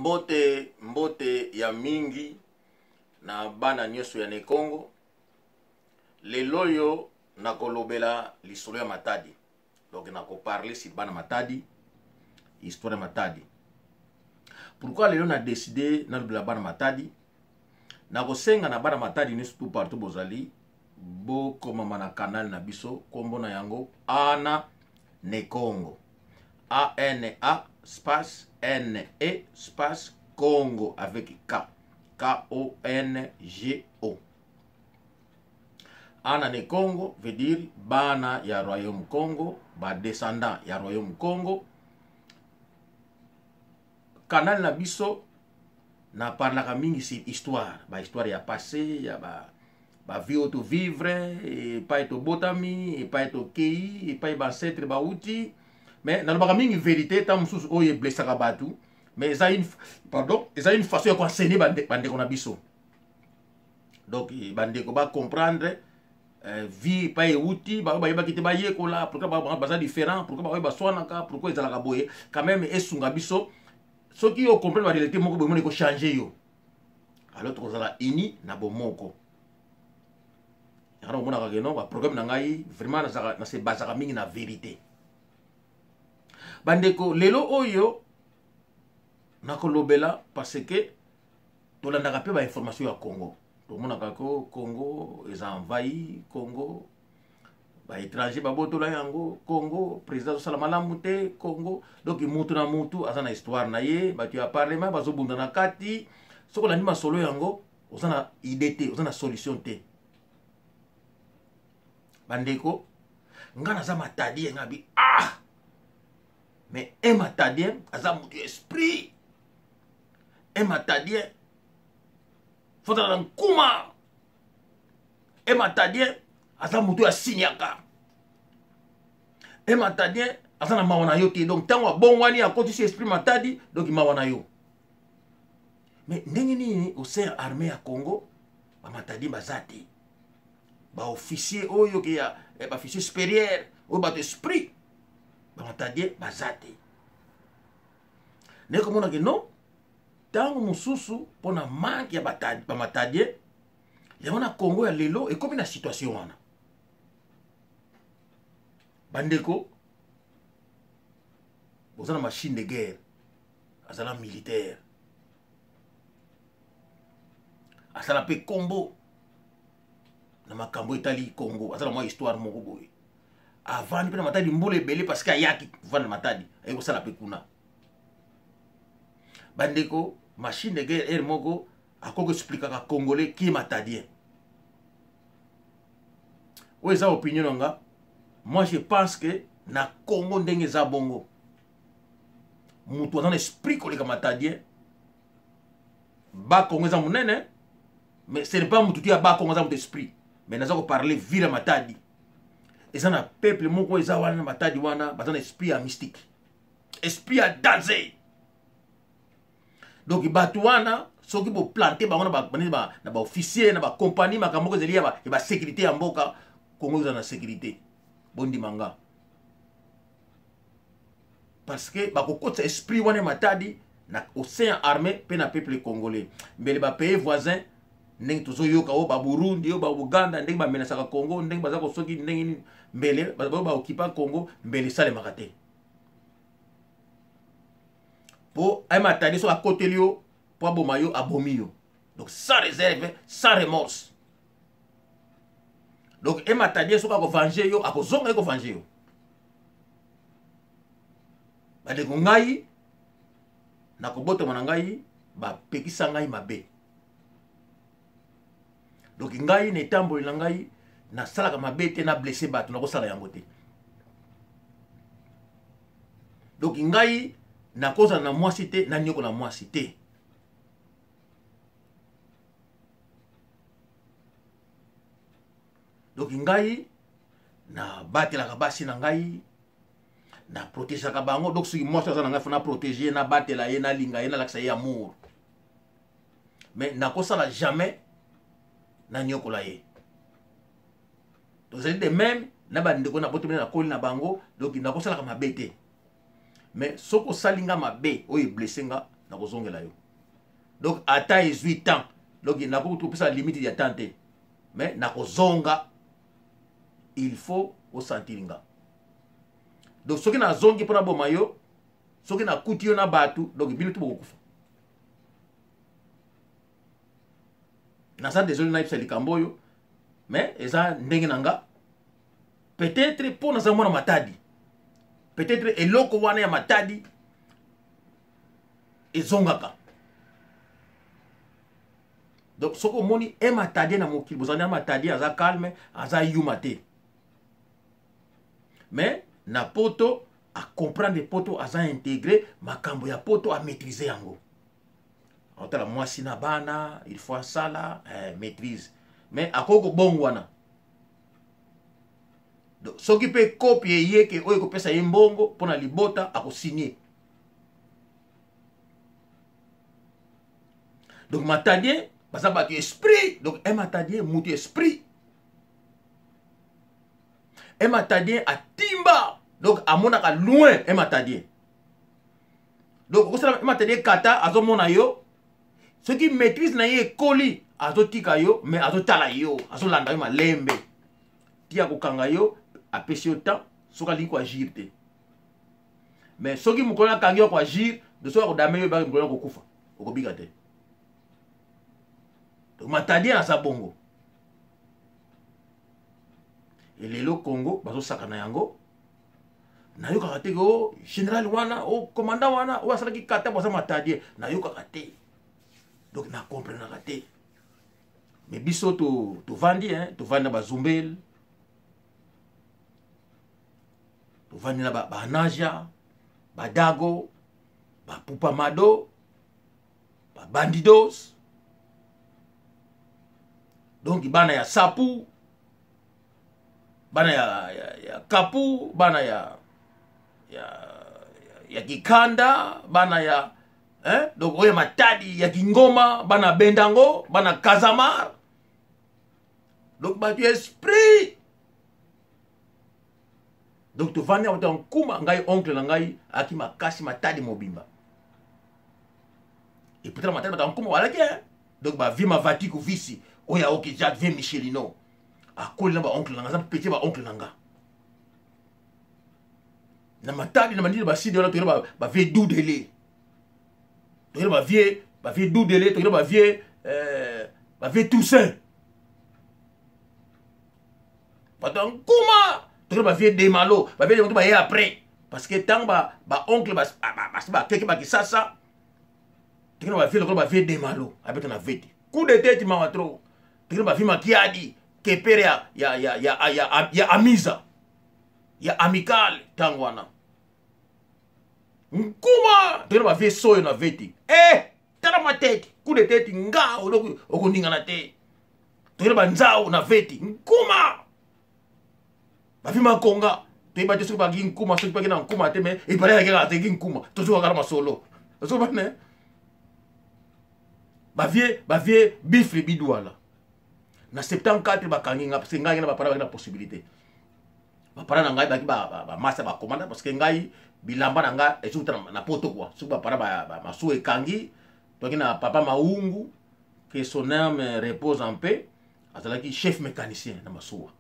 Mbote, mbote ya mingi na bana nyonso ya Nekongo. Lelo oyo nakolobela lisolo ya Matadi. Donc nakoparle sur bana Matadi, histoire ya Matadi. Pourquoi lelo na décider nalobela bana Matadi? Nakosenga na bana Matadi nyonso tout partout bozali bokomama na canal na biso, kombo na yango Ana Nekongo. A N A space N E space Congo avec K. K O N G O. Ana ne Congo veut dire bana ya royaume Congo, ba descendants ya royaume Congo. Canal na biso na parlaka mingi sur histoire, ba histoire ya passé, ya ba ba vie oyo tovivre, epai tobotami, epai tokei, epai ba ancêtre bauti. Mais nalobaka mingi vérité ntango mosusu oyo eblessaka bato, mais eza une, pardon, eza une façon ya koenseigner bandeko na biso. Donc bandeko ba comprendre vie epai euti, baoyo bayebaki te bayekola pourquoi baza différent, pourquoi baoyo baswanaka, pourquoi ezalaka boye. Quand même esunga biso soki yo comprendre ba réalité moko boye, mona ekochange yo. Alors tokozala uni na bomoko. Yango omonaka ke non, baprogramme na ngai vraiment nase bazaka mingi na vérité. Bandeko, lelo oyo nakolobela parce que tolandaka mpe bainformation ya Congo. Tomonaka ko Congo eza envahi, Congo baétranger babotola yango, Congo président azosala malamu te, Congo. Donc mutu na mutu aza na histoire na ye, bato ya parlement bazobunda na kati. Soki olandi masolo yango, oza na idée te, oza na solution te. Bandeko, nga naza matadien, nga bi ah, mais un matadien aza mutu ya esprit. Un matadien fotala na nkuma. Un matadien aza moto ya signaka. Un matadien aza na mawa na yo te. Donc ntango abongwani akotisi esprit matadi, donc mawa na yo. Mais ndenge nini au sein ya armée ya Congo bamatadi baza te? Baofficier oyo ke ya baofficier supérieur oyo bato esprit bamatadien baza te. Naye komona ke non, ntango mosusu mpona manque ya bamatadien yango na Congo ya lelo ekomi na situation wana. Bandeko, boza na machine de guerre, azala militaire, asala mpe kombo na makambo etali Congo, azala mwa histoire moko boye. Avandi mpe na Matadi mbula ebele parce que ayaki kovanda na Matadi, aye kosala mpe kuna. Bandeko, machine de guerre ere moko akoki explikaka congolais qui est matadien. Oyo eza opinion na nga. Moi je pense que na Congo ndenge eza bongo, moto aza na esprit koleka matadien. Ba Congo eza monene, mais ce n'est pas motu ya ba Congo aza moto esprit. Mais naza koparle ville ya Matadi, eza na peuple moko eza wana na Matadi wana, baza na esprit ya mystique, esprit ya danger. Donc bato wana soki boplante bango na baofficier na bacompagnie, makambo moko ezali ya basécurité ya mboka, Congo eza na sécurité. Bondima nga, parce que bakokotisa esprit wana ya Matadi na au sein ya armée mpe na peuple congolais. Mbele bapays voisin ndenge tozoyoka oyo baburundi, oyo bauganda, ndenge bamenasaka Congo, ndenge baza kosoki ndenge nini, mbele oyo baokipa Congo, mbele esalemaka te. Mpo aye Matadi soki akoteli yo mpo aboma yo, abomi yo, donc sans réserve, sans remorse. Donc e Matadien soki akovange yo, akozonga ye kovange yo. Bandeko, ngai nakobotama na ngai bapekisa ngai mabe. Donc ngai na etamboli na ngai nasalaka mabe te, na blesse bato nakosala yango te. Donc ngai nakozala na mwasi te, nanyokola mwasi te. Donc ngai nabatelaka basi na ngai, na protégeaka bango. Donc soki mwasi aza na ngai, fo na protéger ye, nabatela ye, nalinga ye, nalakisa ye amour. Mais nakosala jamais nanyokola ye. Tozali de même na bandeko na botemi na koli na bango. Donc nakosalaka mabe te, mais soki osali nga mabe oyo eblesse nga, Nakozongela yo. Donc ata ezwi temps, donc nakoki kopesa limite ya temps te, mais nakozonga, il faut osentir nga. Donc soki nazongi mpo naboma yo, soki nakuti yo na bato, donc bino tu bokokufa. Naza désolé nayebisa likambo oyo, mais eza ndenge na nga. Peut-être mpo naza mwana Matadi, peut-être eloko wana ya Matadi ezongaka. Donc soki omoni e Matadien na mokili, bozali na Matadien, aza calme, aza yuma te, mais na poto acomprendre poto, aza intégré makambo ya poto, amaîtrise yango. Aotala mwasi na bana, il faut asala maîtrise, mais akoki kobongwana. Donc soki mpe kopi eyeke oyo ekopesa ye mbongo mpo na libota, akosigne. Donc Matadien baza bato esprit. Donc un Matadien, mutu esprit, un Matadien atimba, donc amonaka loin. Un Matadien, donc okosala un Matadien kata azomona yo, soki maîtrise na ye ekoli, azotika yo, mais azotala yo, azolanda yo malembe ti akokanga yo. Apesi yo temps soki alingi koagir te, mais soki mokolo akangi yo koagir, de soki akodame yo, ebaki mokolo kokufa, okobika te. Donc Matadien aza bongo. Elelo Congo bazosakana yango, nayokaka te o général wana, o commandant wana oyo asalaki kata, baza Matadien, nayokaka te. Donc nakomprenaka te. Mais biso tovandi, hein, tovandi na bazumbele, tovandi na banaja, badago, bapupamado, babandidos, donc bana ya sapu, bana ya kapu, bana ya kikanda, bana ya, hein? Donc oyo Matadi ya Kingoma, bana Bendango, bana Kazamar, donc bato ya esprit. Donc tovandi na bato ya nkuma. Ngai, oncle na ngai ayaki makasi Matadi mobimba. Et pourtant Matadi bato ya nkuma balaki, hein? Donc bavie Mavati Kuvisi oyo aoki Jacques, vie Michelino akoli na baoncle na nga, aza petit baoncle na nga na Matadi na bandini basidi wana. Tokende bavie Dudele, tokende bavie Dudele, tokende bavie Toussaint, bato ya nkuma. Tokende bavie Demalo, bavie Demalo baye après, parce que ntango baoncle basi bakeki bakisasa, tokende bavie lokola bavie Demalo abeta na vete coup de tête, mawa trop. Tokende bavie Makiadi, kepere ya amiza ya amical ntango wana nkuma. Tokende bavie soyo na vete, eh, tala matete, coup de tête nga okoningana te. Tokende banzao na vete nkuma, bavie Makonga, toyeba te soki baki nkuma, soki baki na nkuma te, mais epalaki kaka teki nkuma, tozokaka na masolo ozobane bavie bifle bidwala. Na 74 bakangi nga, parce que ngai na bapara baki na possibilité, bapara na ngai baki bamasa, bakomanda, parce que ngai bilamba na ngai ezokuta na poto kua. Soki bapara masuwa ekangi, toki na papa Maungu, que son âme repose en paix, azalaki chef mécanicien na masuwa.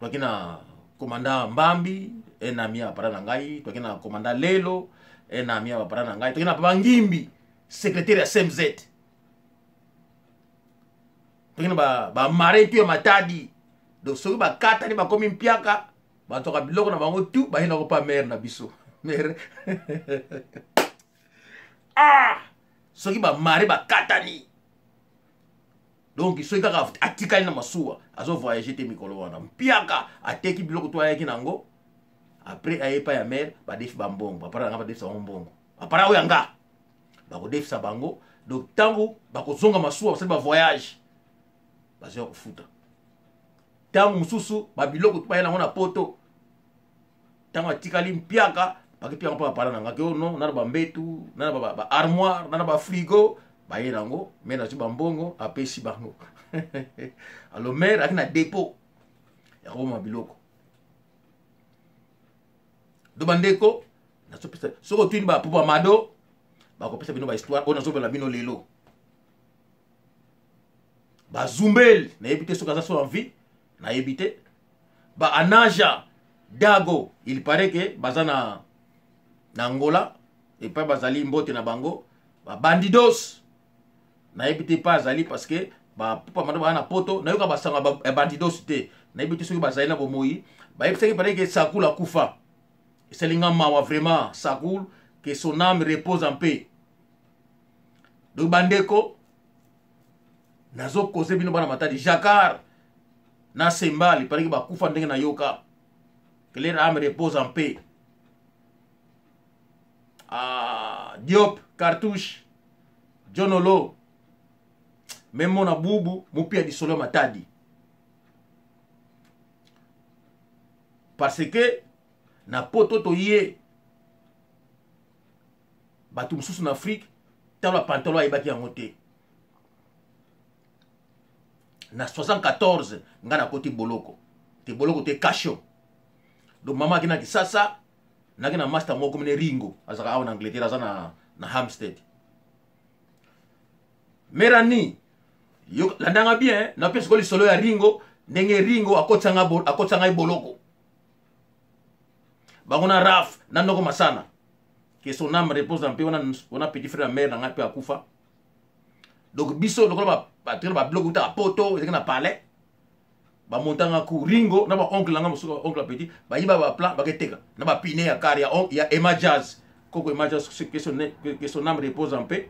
Toki na commandant Mbambi, un ami ya bapara na ngai. Toki na commandant Lelo, un ami ya bapara na ngai. Toki na papa Ngimbi, secrétaire ya CMZ. Toki na bamare tu ya Matadi. Donc soki bakatani, bakomi mpiaka, bazwaka biloko na bango tu, bayenda kopa mare na biso mare. Ah, soki bamare bakatani, donc soki kaka atikali na masuwa, azovoyage te mikolo wana, mpiaka, ateki biloko to ayaki nango, après aye epai ya mare, badefi bambongo. Bapara nanga badefisa bango mbongo, bapara oyo ya nga bakodefisa bango. Donc ntango bakozonga masuwa, basali bavoyage, bazwa kofuta. Ntango mosusu babiloko to baya nango na poto, ntango atikali mpiaka, baki mpiaka mpo bapara na nga ke ono nana bambetu, nana baarmoire, nana bafrigo, baye nango, mare azwi bambongo, apesi bango. Alors mare aki na dépôt ya koboma biloko. Do bandeko, nazopesa soki otuni bapupa mado. Bakopesa bino bahistoire oyo nazobela bino lelo. Bazumbeli nayebi te soki aza so en vie, nayebi te. Ba Anaja Dago, il paraît que baza na Angola epai bazali, mbote na bango. Babandidos nayebi te epai azali, parce que bapupa mando baza na Poto, nayoka basanga ya Bandidos te, nayebi te soki bazali na bomoi. Bayebisaki paraît que Sakul akufa, esalinga mawa vraiment. Sakul, que son âme repose en paix. Donc bandeko, nazokoze bino bana Matadi, Jacquard na Sembali pareki bakufa ndenge nayoka, que leur âme repose en paix. Ah, Diop Cartouche, John Olo, memo na bubu mupia lisolo ya Matadi, parce que na Poto toye bato mosusu na Afrique, talo ya pantalon ayebaki yango te. Na 74 ngai nakoti boloko te, boloko te, cachot. Donc mama aki na Kisasa, naki na master moko komene Ringo, azalaka awa na Angleterre, aza na Hampstead. Merani yo landanga bien, napesi ko lisolo ya Ringo, ndenge Ringo akotisa ngai boloko, bango na Raf na Noko Masana, que son âme repose en paix. Wana petit frère ya mère na ngai mpe akufa. Donc biso lokola batikala babiloko utaka Poto, ezalaki na palais, bamontanga ku Ringo na baoncle nanga mosusu, oncle ya petit, bayiba baplan, baketeka na bapine ya car ya Emma Jazz, koko Emma Jazz, que son âme repose en paix.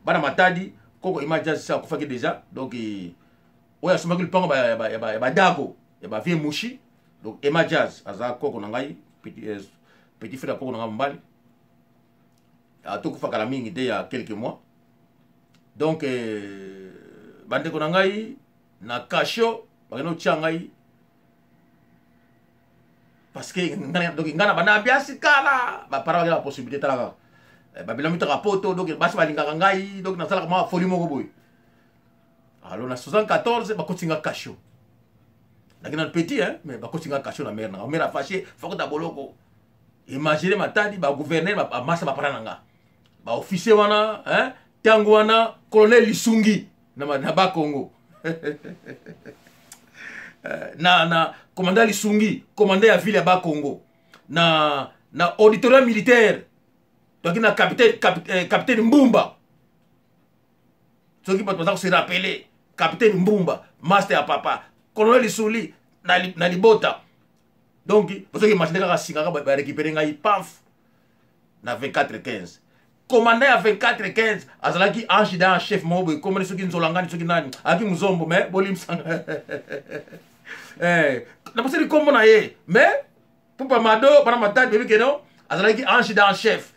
Bana Matadi, koko Emma Jazz se akufaki déjà. Donc oyo asomaki lupango ya badako ya bavie Mushi. Donc Emma Jazz aza koko na ngai, petit frère ya koko na ngai mobali, atokufa kala mingi te, ya quelques mois. Donc bandeko na ngai, na cachot bakende kotia ngai, parce que donc ngai na banda ambiance kala, bapara bakenda bapossibilité, tala kaka babila mitaka Poto. Donc basi balingaka ngai, donc nasalaka mwa folie moko boye. Alors na 74 bakoti nga cachot, naki na petit hein, mais bakoti nga cachot na mère na mère afâché, fakota boloko. Imagine Matadi, bagouverneur, bamasa, bapara na nga, baofficier wana hein, ntango wana colonel Lisungi na Bakongo, na commandant Lisungi, commandant ya ville ya Bakongo, na auditorat militaire, toki na capitaine Mbumba. Soki bato baza kose rappeler, capitaine Mbumba, master ya papa colonel Lisuli na libota. Donc bozoki imagine kaka singa kaka barécupérer ngai, paf, na 24 15. Commandant ya 24 15 azalaki adjudant en chef moko boye, komoni soki Nzolangani, soki nani, azalaki mozombo, mais bolimbisanga, naposeli nkombo na ye, mais Pupa Mado, bana Matadi bebi keno azalaki adjudant en chef,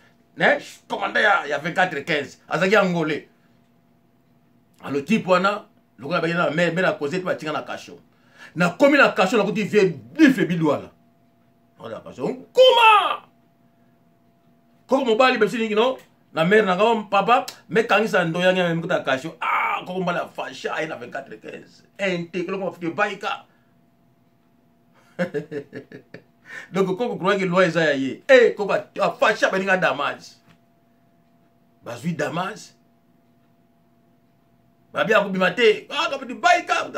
commandant ya 24 15, azalaki angolais. Alo type wana lokola bayei na mère, mère akoze mpe batinga na cachot. Nakomi na cachot, nakuti vie bife bilwala na cachot, nkuma koko mobali bebisi ningi no na mère na nga, papa mekangisa ndo yangi mekuta cachot. Ah, koko mobali afasha, aye na 24 15 intégré mafuta ebaika. Donc koko croyaki loi eza ya ye. E koko afasha, baninga damage, bazwi damage, babi akobima te kapeti baika.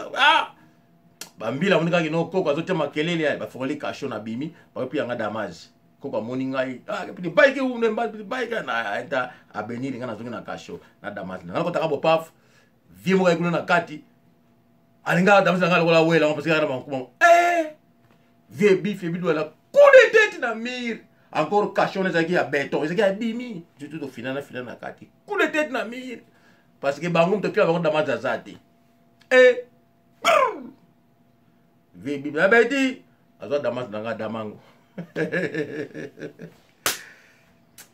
Bambila amoni kaka kino koko azotia makelele, ya bafongoli cachot, na bimi, bakopi yanga damage. Koko amoni ngai, kapeti baiki une baika na eta abeniri ngai, nazongi na cachot na damage na nakotaka bopaf vie moko ayekuna na kati, alingaka damage na ngai lokola wela, parce que kaka na bankuma vie bife bidwala, coup de tête na mur. Encore cachot ezalaki ya béton, ezalaki ya bimi surtout, tofina na fina na kati, coup de tête na mur, parce que bango moto okila bango damage aza te. E vie bibi abeti, azwa damage na nga damango.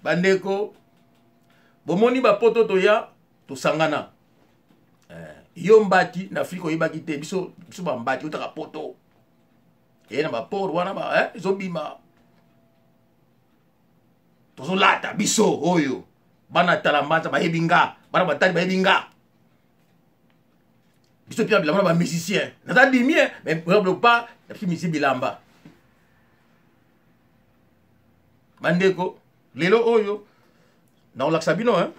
Bandeko, bomoni bapoto toya tosangana. Yo mbati na Afrika oyebaki te, biso bambati otaka Poto eye na baport wana ezobima, tozolata biso oyo. Bana Talambanza bayebi nga, bana Batali bayebi nga, biso mpia bilamba na bamusicien. Naza dimie, mais pa na biso musicien bilamba. Bandeko, lelo oyo Nakolakisa bino hein.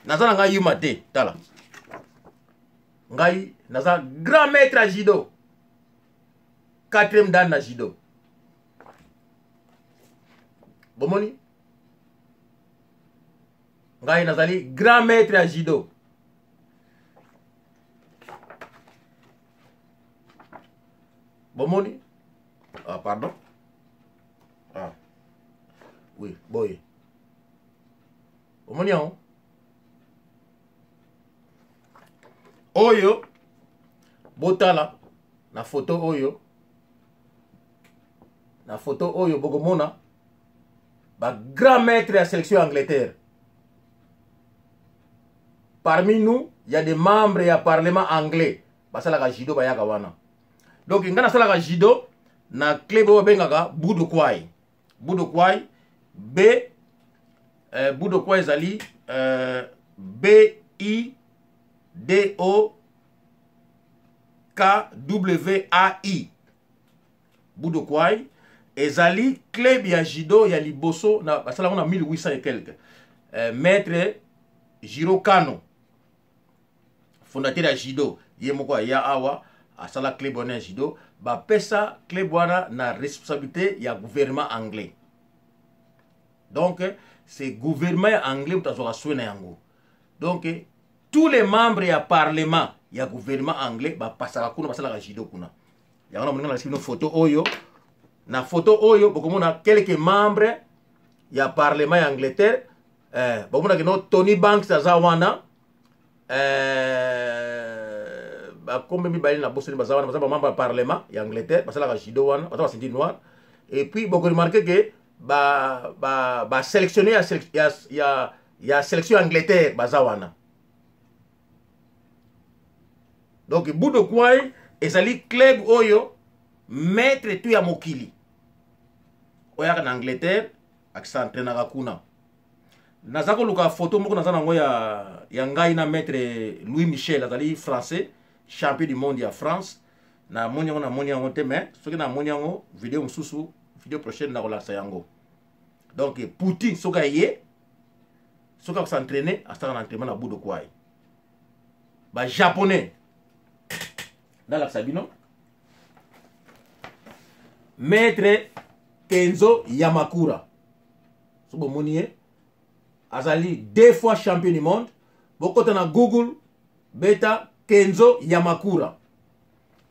Naza na ngai yuma te, tala. Ngai naza grand maître ya judo. Quatrième dan na judo. Bomoni? Ngai nazali grand maître ya judo. Bomoni? Ah, pardon. Ah. Oui, boye. Omoni yango? Oyo botala na photo oyo na photo oyo bokomona ba grand maître ya sélection ya Angleterre. Parmi nous, il y a des membres ya parlement anglais basalaka judo bayaka wana. Donc nga nasalaka judo na club oyo babengaka Budokwai. Budokwai B Budokwai ezali B I D O K W A I. Budokwai ezali club ya judo ya liboso na basalaka na 1800 et quelque. Maître Jiro Kano fondateur ya judo ye moko aya awa asala club wana ya judo, bapesa club wana na responsabilité ya gouvernement anglais. Donc c'est gouvernement ya anglais moto azwaka soin na yango. Donc tous les membres ya parlement ya gouvernement anglais bapasaka kuna, basalaka judo kuna. Yango na moninga nalakisi bino photo oyo. Na photo oyo bokomona quelques membres ya parlement ya Angleterre. Bokomona kino Tony Banks aza wana. Bakombe mibale na bosoni baza wana, baza ba membre ya parlement ya Angleterre, basalaka judo wana, baza ba ceinture noire. Et puis boko remarquer que ba sélectionner ya sélection ya Angleterre baza wana. Donc Budokwai ezali club oyo maître tout ya mokili oyaka na Angleterre akis'entraînaka kuna. Naza koluka photo moko naza nango ya ngai na maître Louis Michel, azali français, champion du monde ya France. Namoni yango, namoni yango te, mais soki namoni yango video mosusu, video prochaine nakolakisa yango. Donc Poutine soki aye, soki akos'entraîner, asalaka na entraînement na Budokwai. Ba japonais nalakisa bino maître Kenzo Yamakura. So bomoni ye azali 2 fois champion du monde. Bokota na Google, beta Kenzo Yamakura,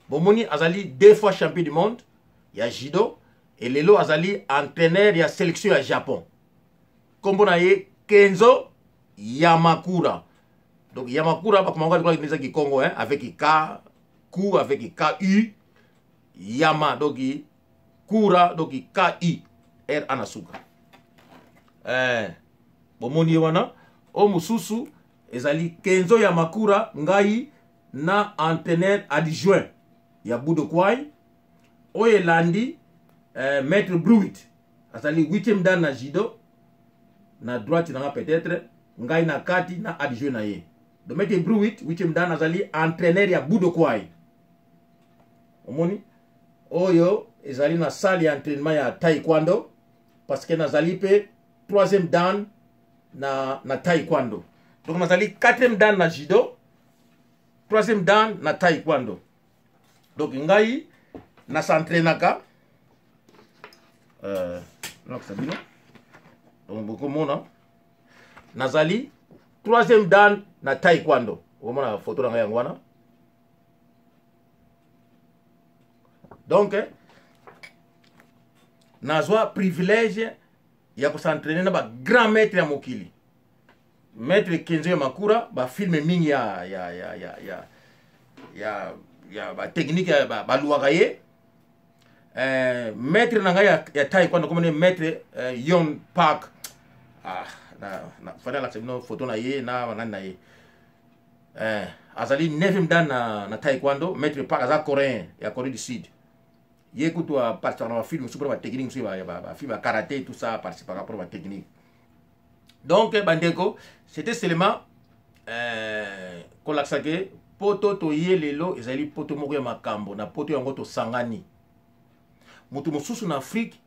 bomoni azali 2 fois champion du monde ya judo et lelo azali entraîneur ya sélection ya Japon. Kombo na ye Kenzo Yamakura. Donc Yamakura bakomaka lokola eza Kikongo, hein, avec K Ku, avec K U Yama, donc Kura, donc K I R A na suka. Bomoni ye wana. O mosusu ezali Kenzo Yamakura, ngai na entraîneur adjoint ya Budokwai. Oyo elandi maître Bruit azali 8e dan na judo, na droite nanga peut-être ngai na kati na adjoint na ye. Donc maître Bruit 8e dan azali entraîneur ya Budokwai. Omoni oyo ezali na salle ya entraînement ya taekwondo, parce que nazali pe 3e dan na taekwondo. Donc nazali 4e dan na judo, 3e dan na taekwondo. Donc ngai na s'entraînaka nakisa bino. Donc bokomona nazali 3e dan na taekwondo. Okomona photo na ngai yango wana. Donc nazwa privilège ya kos'entraîner na ba grand maître ya mokili, maître Kenzo Yamakura. Ba film mingi ya ba technique ya baluwaka ye. Maître na ngai ya taekwondo komone maître Yon Park. Na fana alakisa bino photo na ye na banani na ye. Azali 9e dan na taekwondo. Maître Park aza coréen ya Corée du Sud. Ye kutu aparticipaka na bafilme mosusu mpona batechnique mosusu, bafilme ya karaté, tout ça, aparticipaka mpona batechnique. Donc bandeko, c'était seulement kolakisa ke poto toye lelo ezali poto moko ya makambo. Na poto yango tosangani moto mosusu na Afrique.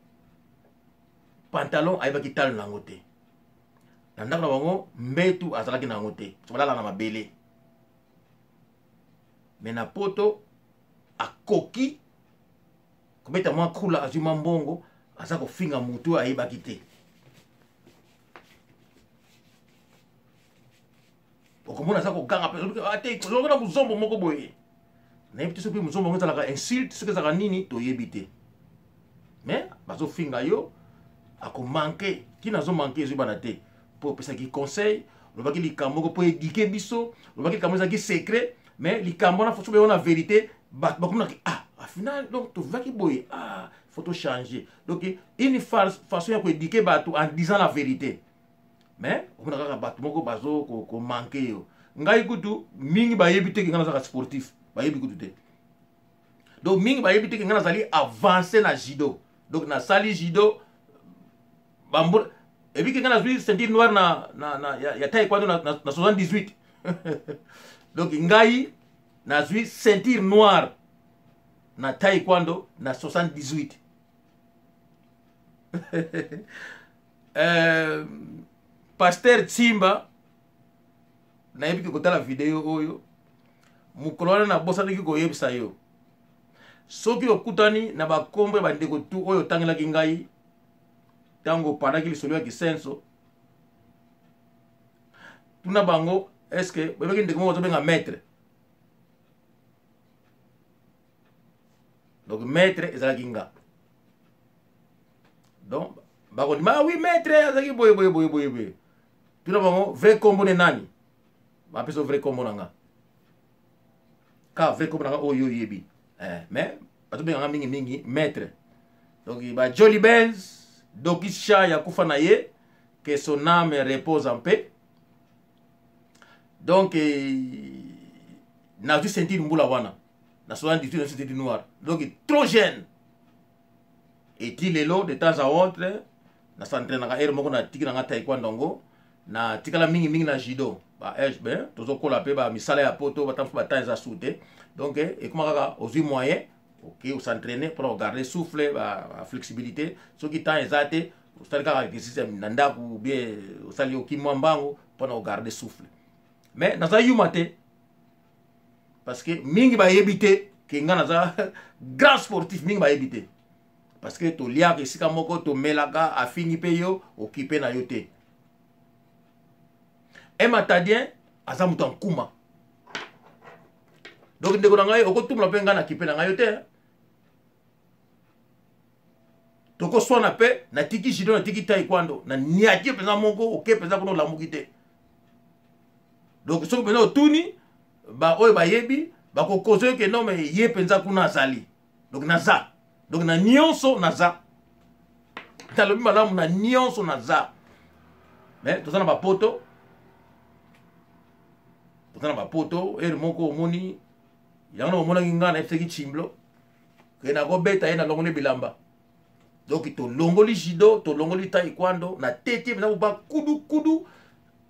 Pantalon ayebaki talo na yango te. Na ndako na bango mbetu azalaki na yango te, so balala na mabele. Me na poto akoki kobeta mwa kula, azwi mwa mbongo, aza kofinga motu oyo ayebaki te. Okomona aza koganga mpe ah, te na mozombo moko boye. Nayebi te soki mozombo yango ezalaka insulte, soki ezalaka nini, toyebi te. Mais bazofinga yo, akomanke ntina, azomanke ezoyebana te. Mpo opesaki conseil, olobaki likambo moko mpo edike biso, olobaki likambo ezalaki secret, mais likambo wana foso wana vérité, bato bakomonaki ah, final donc tovivaki boye, ah, faut tochanger. Donc une façon ya koéduquer bato en disant la vérité, mais omona kaka bato moko bazo komanke yo. Ngai kutu mingi bayebi te ke ngai nazalaka sportif, bayebi kutu te. Donc mingi bayebi te ke ngai nazali avancé na judo. Donc nasali judo bambula ebiki, ngai nazwi ceinture noire na ya taekwondo na 78. Donc ngai nazwi ceinture noire na taekwondo na 78. Pasteur Tsimba, nayebi ke kotala video oyo mokolo wana, nabosanaki koyebisa yo, soki okutani na bakombo ya bandeko tu oyo otangelaki ngai ntango opandaki lisolo ya kisenso, tuna bango est-ce boyebaki ndeko moko bazobenga maître. Donc maître ezalaki nga. Donc bakondima, ah oui, maître azalaki boye boye boye boye boye. Tuna bango vrai kombo ne nani, bapesa vrai kombo na nga, ka vrai kombo na nga oyo oyebi mais bazobenganga mingimingi maître. Donc ba Jolly Benz, Dokis Cha ya kufa na ye, que son âme repose en paix. Donc nazwi ceinture mbula wana na 78, nazwi ceinture noire, donc trop jeune. Eti lelo, de temps à autre, nas'entraînaka heure moko. Natiki na nga taekwondo yango, natikala mingimingi na judo. Ba âge ben tozokola mpe bamisala ya poto, bata mosusu batemps eza su te. Donc ekoma kaka ozwi moyen, ok, os'entraîne mpona kogarder souffle, baflexibilité. Soki temps eza te, osali kaka exercice na ndako ou bien osali okimi mwa mbangu mpona kogarder souffle. Mais naza yuma te, parce que mingi bayebi te ke nga naza grand sportif. Mingi bayebi te, parce que toliaka esika moko, tomelaka, afingi mpe yo, okipe na yo te. Matadien aza moto ya nkuma. Donc ndeko na ngai, okotumula mpe ngai na kipe na ngai yo te. Tokoswana mpe, natiki judo, natiki taekwondo, naniaki mpenza moko, oke mpenza kuna, olamuki te. Donc soki mpenza otuni baoyo bayebi, bakokoza yo ke non, mais ye mpenza kuna azali. Donc naza, donc na nyonso naza, nalobi malamu, na nyonso naza. Mais toza na bapoto, toza na bapoto heure moko omoni yango na omonaki ngai nayebisaki Chimblo ke nakobeta ye, nalongoli bilamba. Donc tolongoli judo, tolongoli taekwondo, na tete mpenza koba kudu kudu.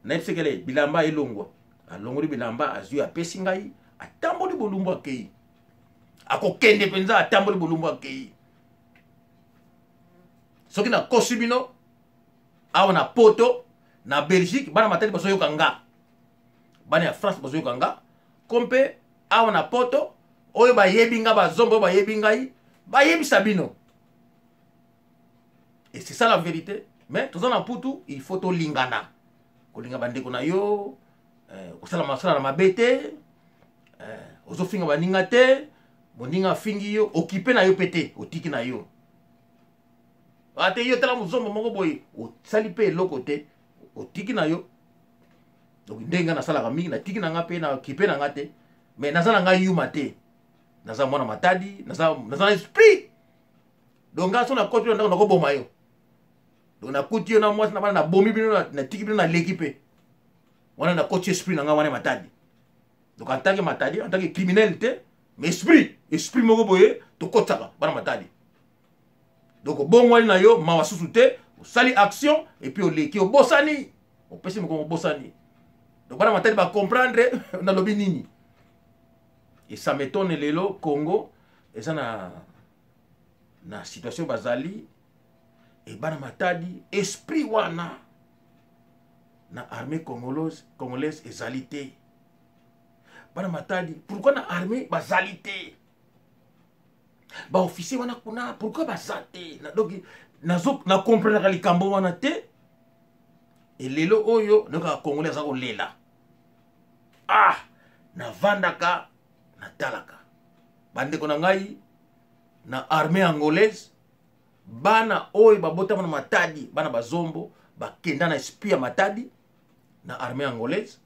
Nayebisekele bilamba elongwa, alongoli bilamba, azwi, apesi ngai, atamboli bolumbu, akei, akokende mpenza, atamboli bolumbu, akei. Soki nakosi bino, awa na poto, na Belgique, bana Matadi bazoyoka nga, bana ya France bazoyoka nga, ko mpe awa na poto oyo bayebi nga, bazombo oyo bayebi ngai, bayebisa bino. Et c'est ça la vérité. Mais toza na mputu, il faut tolingana, kolinga bandeko na yo, kosala masala na mabe te, ozofinga baninga te, moninga afingi yo, okipe na yo mpe te, otiki na yo ate yo, tala mozombo moko boye, osali mpe eloko te, otiki na yo. Donc ndenge nga nasalaka mingi, natiki na nga mpe nakipe na nga te. Mais naza na ngai yuma te, naza mwana Matadi, naza na esprit. Donc nga so nakoti yo na ndako, nakoboma yo. Donc nakuti yo na mwasi na bana, nabomi bino, natiki bino, naleki mpe wana, nakoti esprit na ngai wana Matadi. Donc en tant que Matadi, en tant que criminel te, mais esprit moko boye tokotisaka bana Matadi. Donc obongwani na yo, mawa susu te, osali action et puis oleki, obosani, opesi mokongo, obosani. Donc bana Matadi bacomprendre nalobi nini. Et ça m'étonne, lelo Congo eza na situation bazali. E bana Matadi, esprit wana na armée congolaise, congolaise ezali te. Bana Matadi, pourquoi na armée bazali te? Baofficier wana kuna, pourquoi baza te? Donc nazo na comprenaka likambo wana te. E lelo oyo nayokaka Congolais aza kolela. Ah, navandaka natalaka bandeko na ngai na armée angolaise, bana oyo babotama na Matadi, bana bazombo bakenda na esprit ya Matadi na armée angolaise.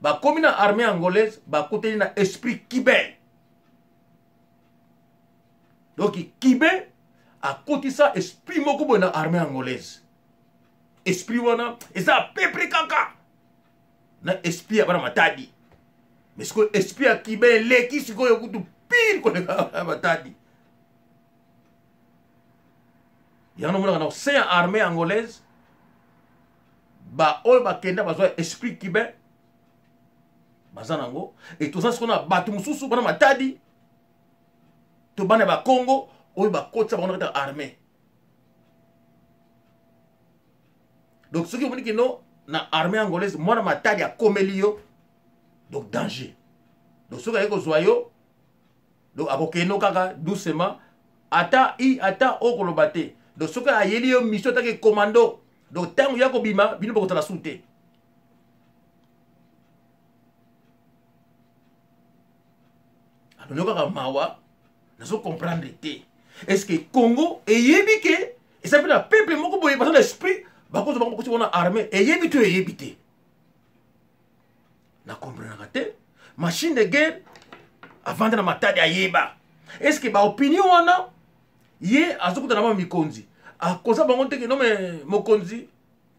Bakomi na armée angolaise, bakutani na esprit cubain. Donc cubain akotisa esprit moko boye na armée angolaise. Esprit wana eza apepre kaka na esprit ya bana Matadi, mais sikoyo esprit ya cubain eleki sikoyo kutu pire koleka Matadi. Yango namonaka na sein ya armée angolaise, baoyo bakenda bazwa esprit cubain baza nango. E toza sikoyo na bato mosusu, bana Matadi to bana ya Bakongo oyo bakotisa bango na kati ya armée. Donc soki omoni kino na armée angolaise mwana Matadi akomeli yo, donc danger. Donc soki aye kozwa yo, donc akokende kaka doucement, ata i ata okoloba te. Donc soki ayeli yo mission atake commando, donc ntango ya kobima, bino bokozala su te. Alors kaka mawa, nazo comprendre te. Est ce que Congo eyebi ke eza mpe na peuple moko boye baza na esprit, bakozwa bango bakoti wana armée? Eyebi to eyebi te? Na comprenaka te. Machine de guerre avanda na Matadi, ayeba. Est ce que baopinion wana ye azokutana ba mikonzi, akoza bango te ke no me mokonzi,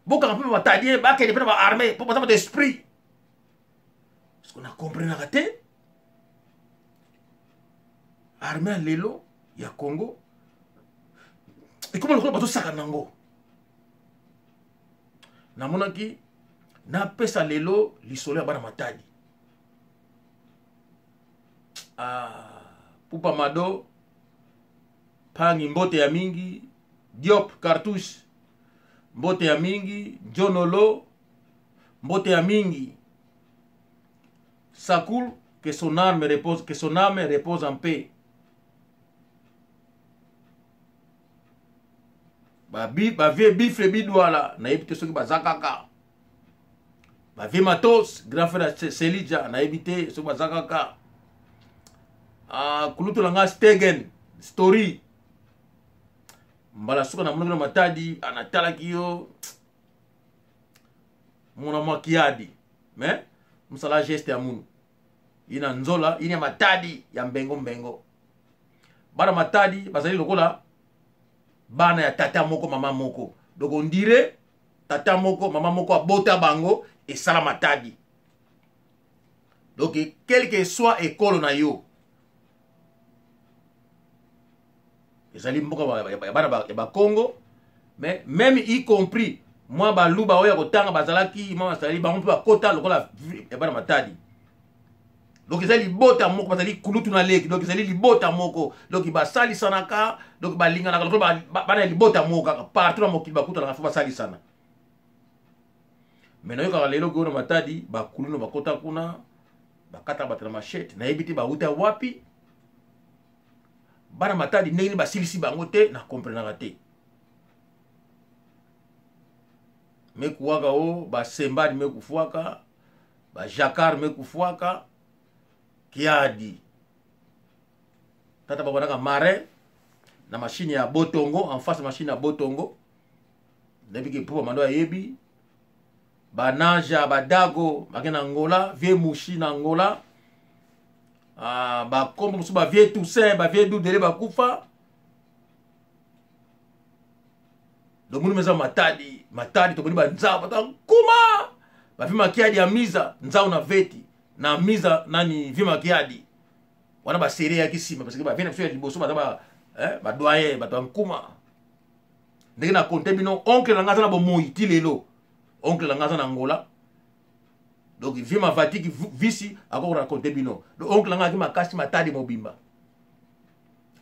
bokanga mpe Matadien bakende mpe na baarmée mpo baza bato esprit? Parce que na comprenaka te armée ya lelo ya Congo ekoma lokola bazosaka nango. Namonaki napesa lelo lisolo ya bana Matadi. Ah, Pupa Mado Pangi, mbote ya mingi. Diop Cartouche, mbote ya mingi. Jonolo, mbote ya mingi. Sakul, que son âme repose, que son âme repose en paix. Bavie bifle bidwala, nayebi te soki baza kaka. Bavie Matos, grand frère Selija, nayebi te soki baza kaka. Ah, kulutu na nga Stegen Story, mbala suka namonaki na Matadi, anatalaki yo mona mwa kiadi, mais mosala geste ya munu ina nzola ina ya Matadi ya mbengo mbengo. Bana Matadi bazali lokola bana ya tata moko mama moko. Donc on dirait tata moko mama moko abota bango, esala Matadi. Donc quel que soit ekolo na yo, ezali mboka ya bana ya Bakongo, mais même y compris mwa Baluba oyo ya kotanga bazalaki mwa bazali bango mpe bakota lokola ya bana Matadi. Donc ezali libota moko, bazali kulutu na leki. Donc ezali libota moko, donc basalisanaka, donc balinganaka lokola bana ya libota moko. Kaka partout na mokili bakutanaka, fo basalisana. Mais nayokaka lelo koyo na Matadi bakuluna bakota kuna, bakata bato na machete. Nayebi te bauta wapi bana Matadi, ndenge nini basilisi bango te, na comprenaka te. Mekuwaka o basembadi, mekufuaka bajakar, mekufuaka kiadi tata babanaka marin na machine ya botongo, en face machine ya botongo. Nayebi ke mpo bamando ayebi banaja badago bake na Angola, vie mushi na Angola. Ah, bakombo mosusu, bavie Toussaint, bavie Dudele bakufa. Domoni meza Matadi, Matadi tomoni banzao bata nkuma bavi makiadi ya miza nzao na veti na miza nani vi makiadi wana baserie yaki nsima, parce que bavie na biso ya liboso baza ba eh, badoyen bato ya nkuma. Ndenge na konte bino, oncle na ngai aza na bomoi ti lelo, oncle na ngai aza na Angola. Donc vi mavatiki visi akoko raconte bino. Donc oncle na ngai aki makasi Matadi mobimba,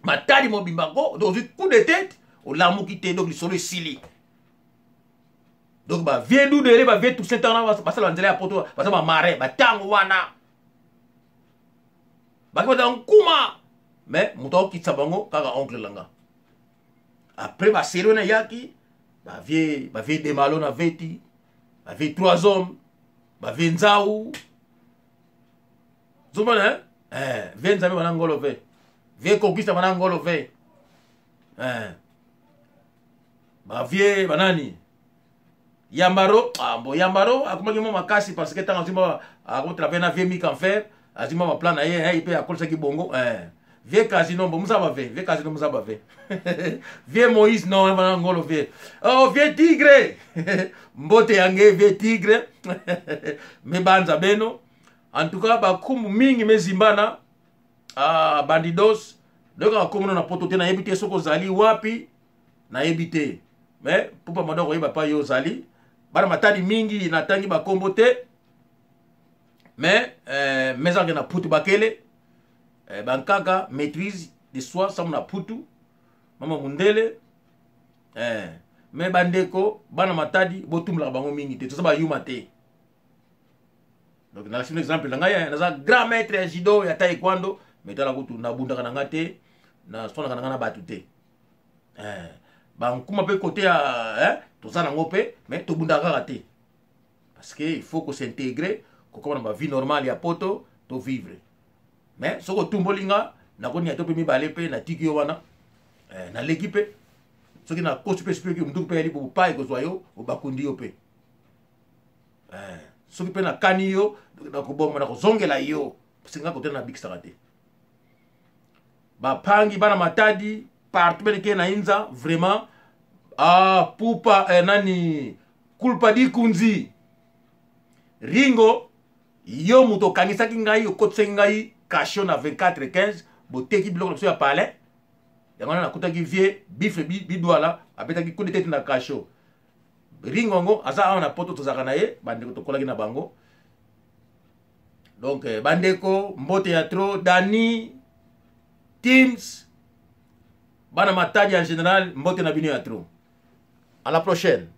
Matadi mobimba ko. Donc ozwi coup de tête, Olamuki te, donc lisolo esili. Donc ba vieux dudele, ba vieux Toussaint wana basala nzela ya poto, baza ba marin, batango wana baki baza nkuma, mais moto akokitisa bango kaka oncle langa. Après baseri wana eyaki ba vieux Demalo na veti, ba vieux trois hommes, ba vieux Nzau, zomona eh, vieux Nzambe bana ngolo ve, vieux Conquista bana ngolo ve, eh. Ba vieux banani Yambaro, ah, bon, Yambaro akomaki mwa makasi parce que ntango azwi mwa akotravaille na vieux Mik Enfer, azwi mwa baplan na ye, ye mpe akolisaki bongo, eh. Vieux Casino, bon, musa ba vieux Casino, musa ba vieux Moïse, non, bana ngolo vieux. Oh, vieux Tigre, mbote yange vieux Tigre, me banza beno. En tout cas, bakumbu mingi mezimbana, ah, bandidos, donc akomono na poto te, nayebi te soki ozali wapi, nayebi te. Mais pupa mado koyeba pa yo ozali. Bana matadi mingi natangi bakombo te. Mais mezange na putu bakele, bankaka maîtrise de soi samu na putu mama mundele, mais bandeko bana matadi botumulaka bango mingi te, toza bayuma te. Donc nalakisi bino exemple na ngai, naza grand maître ya judo, ya taekwondo, mais tala kutu nabundaka na ngai te, naswanaka na ngai na bato te. Bankuma mpe kote ya toza nango mpe, mais tobundaka kaka te, parce que il faut kos'intégrer, kokoma na bavie normale ya poto, to vivre. Mais soki otumboli nga, nakoninga to mpe mibale mpe natiki yo wana, naleki mpe soki nakosi mpe soki munduku mpe yali bopa ekozwa yo, obakundi yo mpe. Soki mpe nakani yo, nakoboma, nakozongela yo, parce nga kote nabikisaka te. Bapangi bana matadi partout bene na inza vraiment, ah, pupa, nani kulpa di kunzi ringo, yo moto okangisaki ngai, okotisaki ngai kasho na 24 15, boteki biloko na biso ya palais. Yango wana nakutaki vieux bifle bidwala abetaki coup de tête na kasho. Ringo yango aza awa na poto, tozalaka na ye, bandeko tokolaki na bango. Donc bandeko, mbote ya trop. Dani Teams, bana matadi en général, mbote na bino ya trop. À la prochaine.